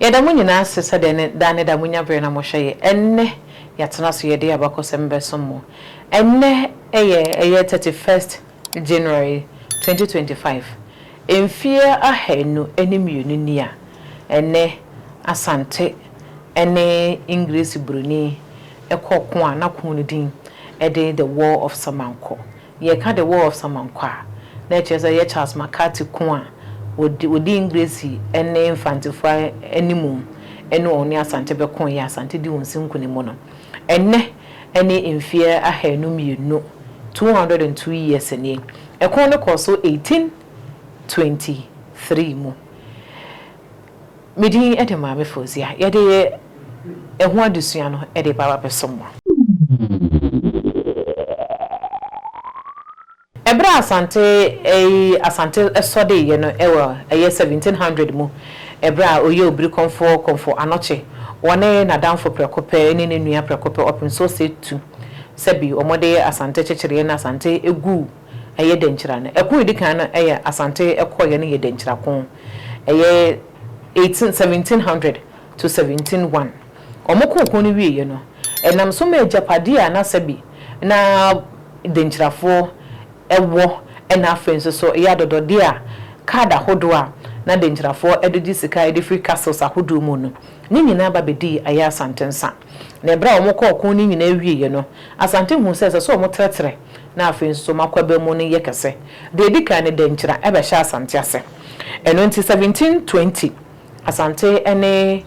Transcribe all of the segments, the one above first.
Yɛda mo nyinaa ase sɛdeɛ ne daa ne da monya berɛ na mohwɛ yɛ. Ɛnnɛ yɛatena so yɛde abakɔsɛm bɛsom mo. Ɛnnɛ yɛ ɛyɛ 31st January 2025. Mfeɛ 202 ni a ɛnnɛ Asante ne Engiresi Buroni kɔɔ ko a na ko no din de The War of Samankɔ. Yɛka The War of Samankɔ a, na ɛkyerɛ sɛ ɛyɛ Charles McCarthy ko a ɔdii Engiresi ne Mfantefoɔ anim ne wɔn ne Asante bɛkoeɛ a Asante dii wɔn so nkunim no. Ɛnnɛ ne mfeɛ 202, 202 years nie. Ɛko no kɔɔ so 1823 mu. Me din de Maame Fauzia. Yɛde ɛho adesua no de ba abɛsom mo. Ɛberɛ a Asante Asante sɔdeeɛ no wɔ ɛyɛ 1700 mu, ɛberɛ a ɔyɛ Obirikɔmfoɔ Kɔmfo Anɔkye, ɔne n'adamfo prɛko pɛ ne ne nua prɛko pɛ Ɔpemsoɔ Setu, sɛbi wɔde Asante kyekyereɛ ne Asante guu ɛyɛ Dankyira no. Ɛko a ɛdi kan no yɛ Asante kɔeɛ no yɛ Dankyira ko. Ɛyɛ 18 1700 to 1701. Wɔkoo ko no wieeɛ no, ɛnam so maa agyapadeɛ a na sɛbi na Dankyirafoɔ wɔ ɛna afei nso so ɛyɛ adɔdɔdeɛ a card ahodoɔ a na Dankyirafoɔ de gye sika de firi castles ahodoɔ mu no, ne nyinaa ba bɛdii ɛyɛ Asante nsa. Na ɛberɛ a wɔkɔɔ ko no nyinaa wieeɛ no, Asante huu sɛ ɛsɛ sɛ wɔtrɛtrɛ na afei nso wɔn akwaaba mu no yɛ kɛse. Deɛ ɛdi kan no, Dankyira bɛhyɛɛ Asante ase. Ɛno nti 1720, Asante ne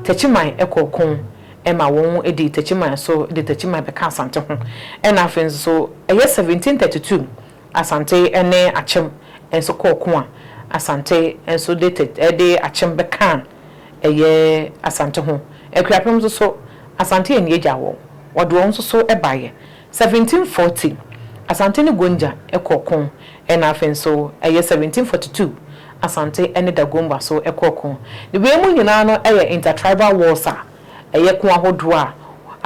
Takyiman kɔɔ ko ma wɔdii Takyiman so de Takyiman bɛkaa Asante ho. Ɛna afei nso so ɛyɛ 1732, Asante ne Akyem nso kɔɔ ko a Asante nso de de Akyem bɛkaa ɛyɛ Asante ho. Akuapem nso so, Asante anni agya wɔn, wɔde wɔn nso so baeɛ. 1740, Asante ne Gonja kɔɔ ko, ɛna afei nso ɛyɛ 1742, Asante ne Dagomba so kɔɔ ko. Ne wei mu nyinaa no yɛ inter-tribal wars a ɛyɛ ko ahodoɔ a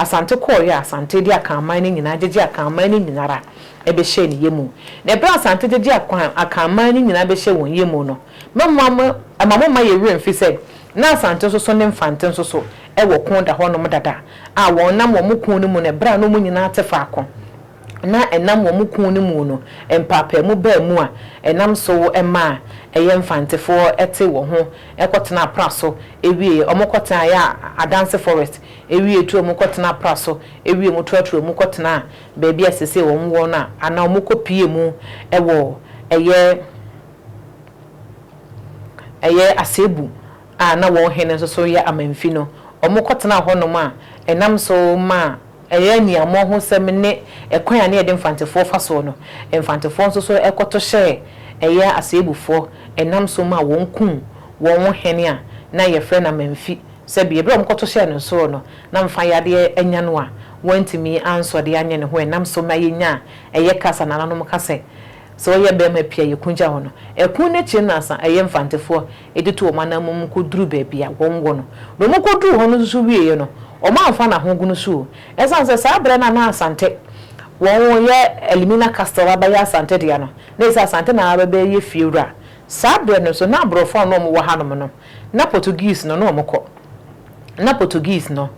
Asante kɔeɛ a Asante de Akanman no nyinaa gyegye Akanman no nyinara bɛhyɛɛ ne yamu. Na ɛberɛ a Asante gyegye Akanman no nyinaa bɛhyɛɛ wɔn yamu no, mɛma mo, ɛma mo mma yɛn werɛ mfi sɛ na Asante nso so ne Mfante nso so wɔ ko da hɔnom dada a wɔn nam wɔn ko no mu no ɛberɛ a na wɔn nyinaa te faako na ɛnam wɔn ko no mu no mpaapaamu baa mu a ɛnam so maa ɛyɛ Mfantefoɔ te wɔn ho kɔtenaa pra so wieɛ wɔn kɔtenaa ɛyɛ Adanse forest wie tu wɔn kɔtenaa pra so wie wɔn tuatua mu kɔtenaa baabi a seesei wɔn wɔ no a anaa wɔn kɔpie mu wɔ ɛyɛ ɛyɛ Asebu a na wɔn hene nso so yɛ Amanfi no, wɔkɔtenaa hɔnom a ɛnam so maa ɛyɛ aniammɔhosɛm ne ɛkwan a na yɛde Mfantefoɔ fa soɔ no, Mfantefoɔ nso so kɔto hyɛɛ ɛyɛ Aseebufoɔ, ɛnam so maa wɔn kum wɔn hene a na yɛfrɛ no Amanfi, sɛbi ɛberɛ a wɔkɔto hyɛɛ no soɔ no, na mfa yadeɛ anya no a wantumi ansɔ de anyɛ ne ho, ɛnam so ma yɛnyaa ɛyɛ kasa nananom ka sɛ, Sɛ ɔyɛ bɛrima pii a yɛko gya hɔ no, ɛko no akyiri no ansa ɛyɛ Mfantefoɔ de to wɔn ananmu mu kɔduru baabi a wɔn wɔ no. Na wɔn kɔduruu hɔ no nso so wieeɛ no, wɔn amfa no ahogono so o. Ɛsiane sɛ saa berɛ no a na Asante wɔn yɛ Elmina Castle abɛyɛ Asante dea no, na ɛsɛ Asante na abɛyɛ fiewura. Saa berɛ no nso na aborɔfo a na wɔn wɔ hanom no, na Portuguese no na wɔn kɔ. Na Portuguese no,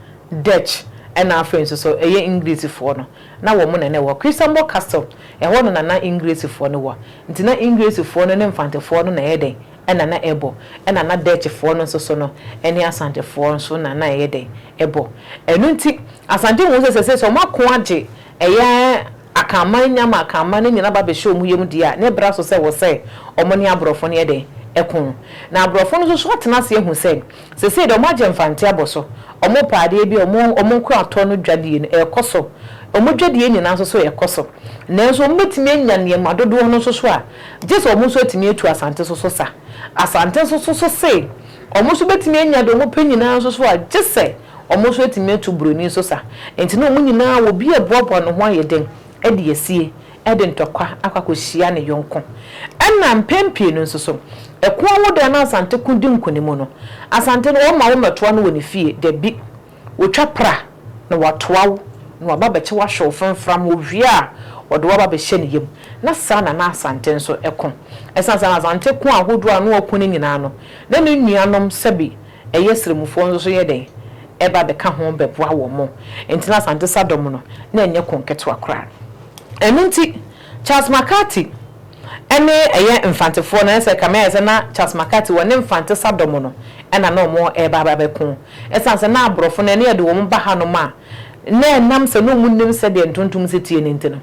Dutch ɛna afei nso so ɛyɛ Englishfoɔ no, na wɔn na na ɛwɔ Christianborg Castle, ɛhɔ no na na Englishfoɔ no wɔ. Nti na Englishfoɔ no ne Mfantefoɔ no na ɛyɛ dɛn? Ɛna na ɛbɔ. Ɛna na Dutchfoɔ no nso so no ne Asantefoɔ nso na na ɛyɛ dɛn? Ɛbɔ. Ɛno nti Asante hu sɛ sɛsei sɛ wɔn ako agye ɛyɛ Akanman nya ma Akanman no nyina ba bɛhyɛ wɔn yam deɛ a, ne bra so sɛ wɔ sɛ wɔn ne aborɔfo no yɛ dɛn? Ɛko. Na aborɔfo no nso so atena ase ahu sɛ Sesei deɛ wɔagye Mfante abɔ so, wɔpɛ adeɛ bi a wɔn wɔn nkoratɔ no dwadie no ɛrekɔ so, wɔn dwadie nyinaa nso so ɛrekɔ so. Nanso wɔbɛtumi anya nneɛma dodoɔ no nso so a, gye sɛ wɔn nso atumi atu Asante nso so sa. Asante nso so so se wɔn nso bɛtumi anya deɛ wɔpɛ nyinaa nso so a, gye sɛ wɔn nso atumi atu Buroni nso sa. Nti na wɔn nyinaa obi reboaboa ne ho ayɛ den de asie de ntɔkwa akɔ akɔhyia ne yɔnko. Ɛna mpɛn pii no nso so, ɛko awoda na Asante ko di nkonim no, Asante no wɔmma wo mmɛtoa no wɔ ne fie, dabi, wɔtwa pra na wɔatoa wo na wɔaba abɛkyɛ wo ahwɛ wo framfram, wɔwie a wɔde wo aba abɛhyɛ ne yam. Na saa na na Asante nso ko. Ɛsiane sɛ na Asante ko ahodoɔ a na ɔko no nyinaa no, na ne nuanom sɛbi ɛyɛ Srɛmufoɔ nso so yɛ dɛn ɛba bɛka ho bɛboa wɔn. Nti na Asante Sadɔm no, na ɛnyɛ ko nketewa koraa. Ɛno nti Charles McCarthy ɛne ɛyɛ Mfantefoɔ no, ɛsɛ kame ayɛ sɛ na Charles McCarthy wɔ ne Mfante Sadɔm no ɛna na wɔn ɛreba abɛko. Ɛsiane sɛ na aborɔfo no ɛne yɛde wɔn ba hanom a, na ɛnam sɛ na wɔn nim sɛdeɛ ntontom si tie ne nti no,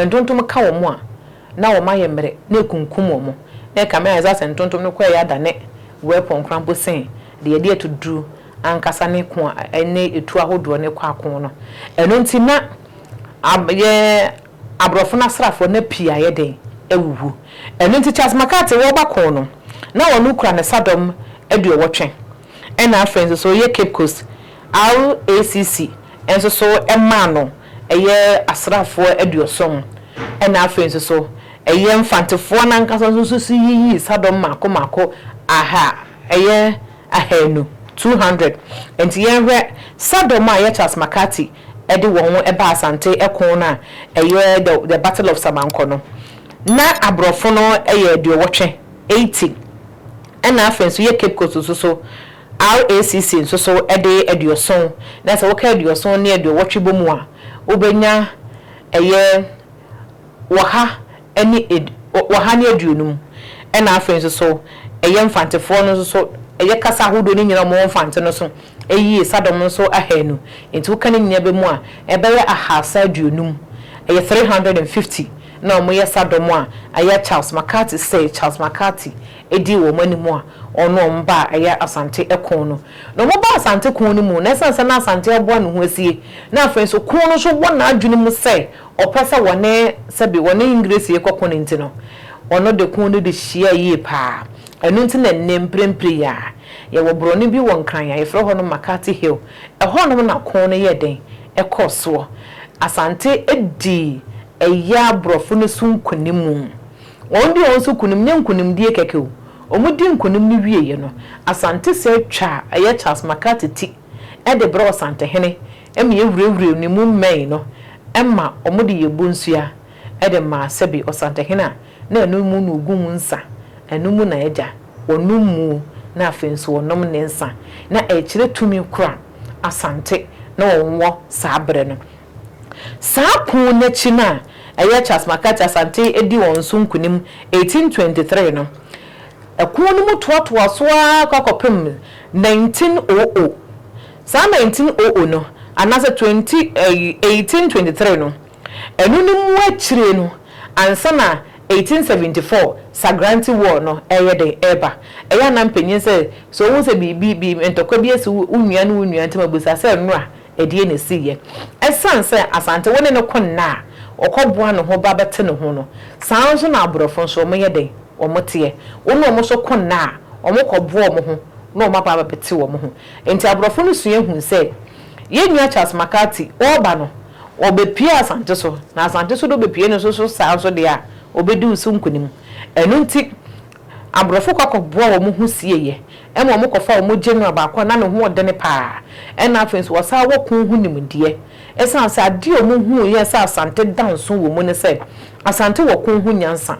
ntontom ka wɔn a, na wɔn ayɛ mmerɛ na ekunkum wɔn. Na ɛkame ayɛ sɛ ntontom no kɔ ɛyɛ adane weapon koraa mpo sen deɛ yɛde atuduru ankasa ne ko a ɛne etu ahodoɔ ne kɔ ako no. Ɛno nti na yɛ aborɔfo no asraafoɔ na pii ayɛ den awuwu. Ɛno nti Charles McCarthy wɔba ko no, na wɔn kura ne sadɔm 80, ɛna afei nso so yɛ Cape Coast RACC nso so ɛmaa no ɛyɛ asraafoɔ 70, ɛna afei nso so ɛyɛ Mfantefoɔ n'ankasa nso so yiyi sadɔm mako mako aha ɛyɛ 200, 200. Nti yɛnhwɛ sadɔm a ɛyɛ Charles McCarthy ɛde wɔn ɛba Asante ɛko no a ɛyɛ the Battle of Samankɔ no, na aborɔfo no ɛyɛ 80, 80, ɛna afei nso yɛ Cape Coast nso so RACC nso so ɛde 70. Na sɛ wɔka 70 ne 80 bɔ mu a, wobɛnya ɛyɛ 150. Ɛna afei nso so ɛyɛ Mfantefoɔ no nso so, ɛyɛ kasa ahodoɔ no nyinaa wɔn Mfante no so ɛyie sadɔm nso 200. Nti woka ne nyinaa bɛ mu a, ɛbɛyɛ 350, ɛyɛ 350 na wɔn yɛ sadɔm a ɛyɛ Charles McCarthy, sɛ Charles McCarthy edi wɔn anim a ɔno wɔn ba a ɛyɛ Asante ɛko no. Na wɔn ba Asante ko no mu na ɛsan sɛ na Asante aboa ne ho asie, na afei nso ko no nso wɔ n'adwene mu sɛ ɔpɛ sɛ wɔne sɛbi wɔne English yɛ kɔko no, nti no ɔno de ko no de hyia yie paa. Ɛno nti na nnɛ mprempren yi a yɛwɔ borɔno bi wɔ Nkran a yɛfrɛ hɔ no McCarthy Hill. Ɛhɔnom na ko no yɛ den ɛkɔɔ soɔ. Asante di ɛyɛ aborɔfo no so nkonim. Wɔn di wɔn so nkonim, nye nkonimdie kɛkɛ o. Wɔn di nkonim no wieɛ no, Asante sɛ twa ɛyɛ Charles McCarthy ti ɛde brɛ Ɔsantehene ɛma yɛwurawura ne mu mmɛn no, ɛma wɔn de yɛ bonsua ɛde maa sɛbi Ɔsantehene a na ɛno mu na ogu mu nsa, ɛno mu na ɛgya wɔnom mu, na afei nso wɔnom ne nsa na ɛkyerɛ tumi kora Asante na wɔn wɔ saa berɛ no. Saa ko n'akyi no a ɛyɛ Charles McCarthy, Asante di wɔn so nkonim 1823 no, ɛko no mu toatoa so ara kɔ akɔpem 1900. Saa 1900 no anaasɛ 20 ɛyi 1823 no, ɛno no mu akyire no ansa na 1874 Sagrenti War no ɛyɛ den ɛreba. Ɛyɛ anam panyin sɛ ohun sɛ biribi bi ntɔkwa bi esi wo nua ne wo nua ntam, abusa sɛ nnora ɛdeɛ na esi yɛ. Ɛsan sɛ Asante wo ne ne ko nna a ɔkɔboa ne ho ba bɛte ne ho no, saa nso na aborɔfo nso wɔn yɛ den wɔn teɛ. Wɔn a wɔn nso ko nna a wɔn kɔboa wɔn ho na wɔn aba abɛte wɔn ho. Nti aborɔfo no sua hu sɛ yɛn nua Charles McCarthy ɔreba no, ɔbɛpie Asante so, na Asante so de ɔbɛpie no nso so saa nso deɛ a ɔbɛdi so nkonim. Ɛno nti aborɔfo kɔ akɔboa wɔn ho sie yɛ ɛma wɔn kɔfa wɔn general baako a na ne ho ɔdene paa, ɛna afei nso wɔsan wɔ ko ho nimdeɛ. Ɛsan sɛ adeɛ a wɔn hu yɛ sɛ Asante da nso wɔ mu ne sɛ Asante wɔ ko ho nyansa,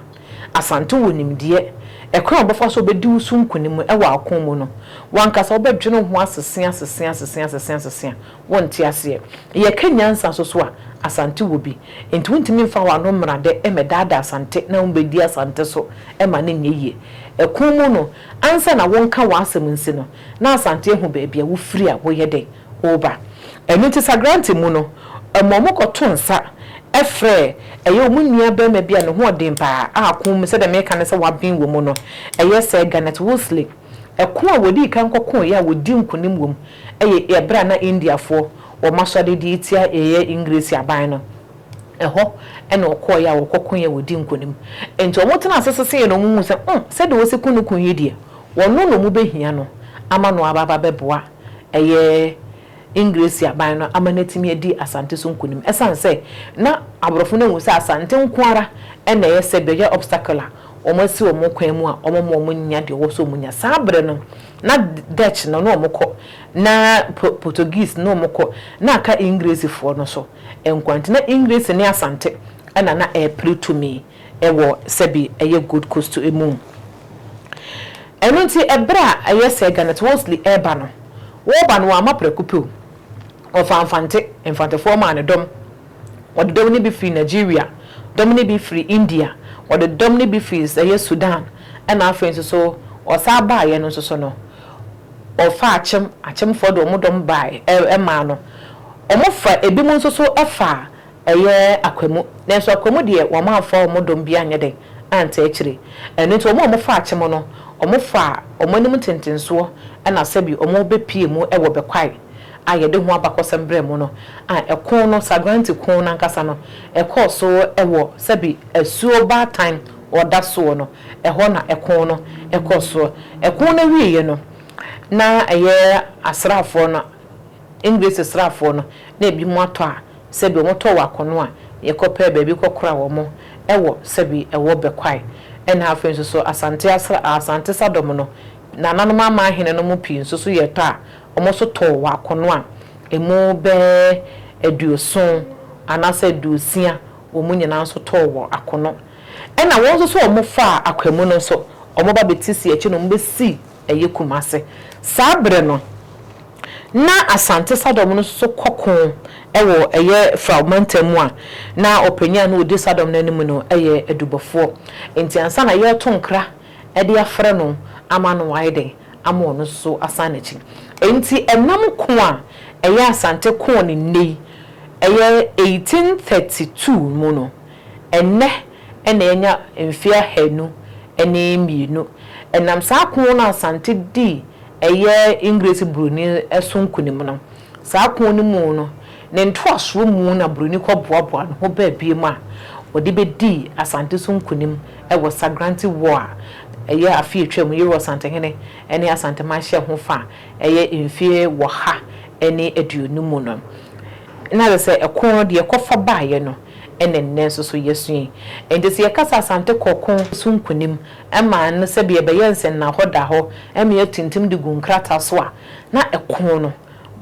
Asante wɔ nimdeɛ. Ɛkwan a wɔbɛfa so wɔbɛdi so nkonim ɛwɔ ako mu no, wankasa wɔbɛdwene ho asese asese asese asese asese a wɔnte aseɛ. Yɛka nyansa nso so a, Asante wɔ bi. Nti wontumi mfa wɔn ano mmerade ɛmɛdaadaa Asante na wɔbɛdi Asante so ɛma ne nyɛ yie. Ɛko mu no, ansa na wɔnka wɔn asɛm nsi no, na Asante ehu baabi a wofiri a wɔyɛ den ɔreba. Ɛno nti Sagrenti mu no, ɛma wɔn kɔto nsa ɛfrɛ ɛyɛ wɔn nua bɛrima bi a ne ho ɔden paa a ako mu sɛdeɛ meka ne sɛ waben wɔ mu no, ɛyɛ sɛ Garnet Wolseley. Ɛko a wɔdii kan kɔko yɛ a wɔdi nkonim wɔ mu ɛyɛ ɛberɛ a na Indiafoɔ wɔn asɔre de tia ɛyɛ English aban no. Ɛhɔ ɛna ɔkɔɔ yɛ a wɔkɔko yɛ wɔdi nkonim. Nti wɔn tena ase sese yɛ na wɔn hu sɛ sɛdeɛ wɔsi ko no ko yi deɛ, wɔn no na wɔn bɛhia no ama no aba aba bɛboa ɛyɛ English aban no ama no atumi adi Asante so nkonim. Ɛsiane sɛ na aborɔfo no ahu sɛ Asante nko ara ɛna ɛyɛ sɛ bɛyɛ obstacle a wɔn asi wɔn kwan mu a wɔn ma wɔn nya deɛ ɔwɔ so wɔn nya. Saa berɛ no na Dutch no na wɔn kɔ, na Portuguese na wɔn kɔ, na aka Englishfoɔ no so nkwa. Nti na English ne Asante ɛna na ɛrepere tumi ɛwɔ sɛbi ɛyɛ Gold Coast mu. Ɛno nti ɛberɛ a ɛyɛ Sir Garnet Wolseley reba no, wɔreba no wamma prɛko pɛ o, ɔfaa Mfante, Mfantefoɔ maa no dɔm. Wɔde dɔm no bi firi Nigeria, dɔm no bi firi India, wɔde dɔm no bi firi ɛyɛ Sudan, ɛna afei nso so ɔsan baeɛ no nso so no, ɔfaa Akyem, Akyemfoɔ de wɔn dɔm baeɛ, ɛ, maa no. Wɔfa ebinom nso so faa ɛyɛ Akwamu, nanso Akwamu deɛ wɔamfa wɔn dɔm bi anyɛ dɛn ante akyire. Ɛno nti wɔn a wɔfaa Akyem no, wɔfaa wɔn anim ntentensoɔ ɛna sɛbi wɔbɛpue mu wɔ Bɛkwae a yɛde ho abakɔsɛm brɛ mu no, a ɛko no, Sagranti ko no ankasa no, ɛkɔɔ so wɔ sɛbi asuo baatan ɔda soɔ no, ɛhɔ na ɛko no ɛkɔɔ soɔ. Ɛko no awieeɛ no, na ɛyɛ asraafoɔ no, English asraafoɔ no, na ebinom atɔ a sɛbi wɔtɔɔ wɔ akono a yɛkɔpɛɛ baabi kɔkora wɔn wɔ sɛbi ɛwɔ Bɛkwae. Ɛna afei nso so Asante asra Asante Sadɔm no, nananom ama ahene no mu pii nso so yɛtɔ a wɔn nso tɔɔ wɔ akono a emu bɛyɛ 70 anaasɛ 60 wɔn nyinaa nso tɔɔ wɔ akono. Ɛna wɔn nso so wɔn faa Akwamu no nso, wɔn ba bɛti si akyi na wɔn bɛsi ɛyɛ Kumase. Saa berɛ no, na Asante Sadɔm no nso kɔ ko wɔ ɛyɛ Frao mantam mu a na ɔpanyin a na ɔdi Sadɔm no anim no yɛ Adubɔfoɔ. Nti ansa na yɛreto nkra de afrɛ no ama no ayɛ dɛn ama ɔno nso asan n'akyi. Nti ɛnam ko a ɛyɛ Asante koo no nnɛ yi, ɛyɛ 1832 mu no, ɛnnɛ na yɛanya mfeɛ 202. Ɛnam saa ko no a Asante dii ɛyɛ Engiresi Buroni so nkunim no, saa ko no mu no, ne ntoasoɔ mu na Buroni kɔboaboaa ne ho baa bio a ɔde bɛdii Asante so nkunim wɔ Sagranti War a ɛyɛ afe a atwam yi wɔ Asantehene ne Asanteman hyɛɛ ho fa a ɛyɛ mfeɛ 120 mu no. Na kyerɛ sɛ ɛko no deɛ ɛkɔfa baeɛ no ɛna nnɛ nso so yɛasua yi. Enti sɛ yɛka sɛ Asante kɔ ko so nkunim ma no sɛdeɛ ɛbɛyɛ nsɛnnahɔ da hɔ ma yɛatintim de gu nkrataa so a, na ɛko no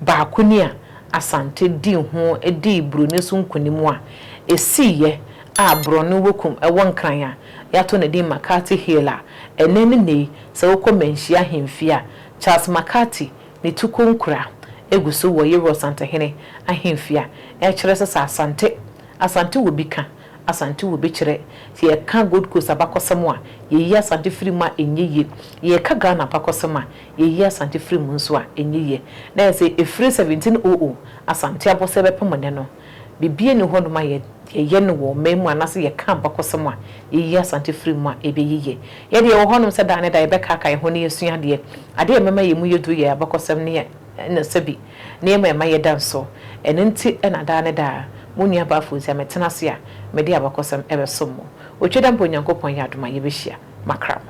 baako ni a Asante dii ho dii Buroni so nkunim a ɛsiiɛ a borɔno wɔkum wɔ Nkran a yɛato no din McCarthy Hill a ɛnnɛ ne nnɛ yi sɛ wokɔ Manhyia ahemfie a Charles McCarthy ne tukonkura gu so wɔ Yeru Asantehene ahemfie a ɛkyerɛ sɛ sɛ Asante Asante wɔ bi ka, Asante wɔ bi kyerɛ. Sɛ yɛka Gold Coast abakɔsɛm a, yɛyi Asante firi mu a ɛnyɛ yie. Yɛka Ghana abakɔsɛm a, yɛyi Asante firi mu nso a, ɛnyɛ yie. Na ayɛ sɛ ɛfiri 1700 Asante abɔsɛ bɛpem nnɛ no, biribiara nni hɔnom a yɛyɛ no wɔ ɔman mu anaasɛ yɛka abakɔsɛm a, yɛyi Asante firi mu a, ɛbɛyɛ yie. Yɛn deɛ yɛwɔ hɔnom sɛ daa ne da yɛbɛkaakae yɛn ho na yɛasua adeɛ. Adeɛ a ɛbɛma yɛn mu yɛ duru yɛ abakɔsɛm ne yɛn na sɛbi nneɛma a ɛma yɛda nso. Ɛno nti na daa ne daa, mo nuabaa Fozia, metena ase a mede abakɔsɛm bɛsom mo. Otwa da mpo Onyankopɔn yɛ adom a yɛbɛhyia. Makra mo.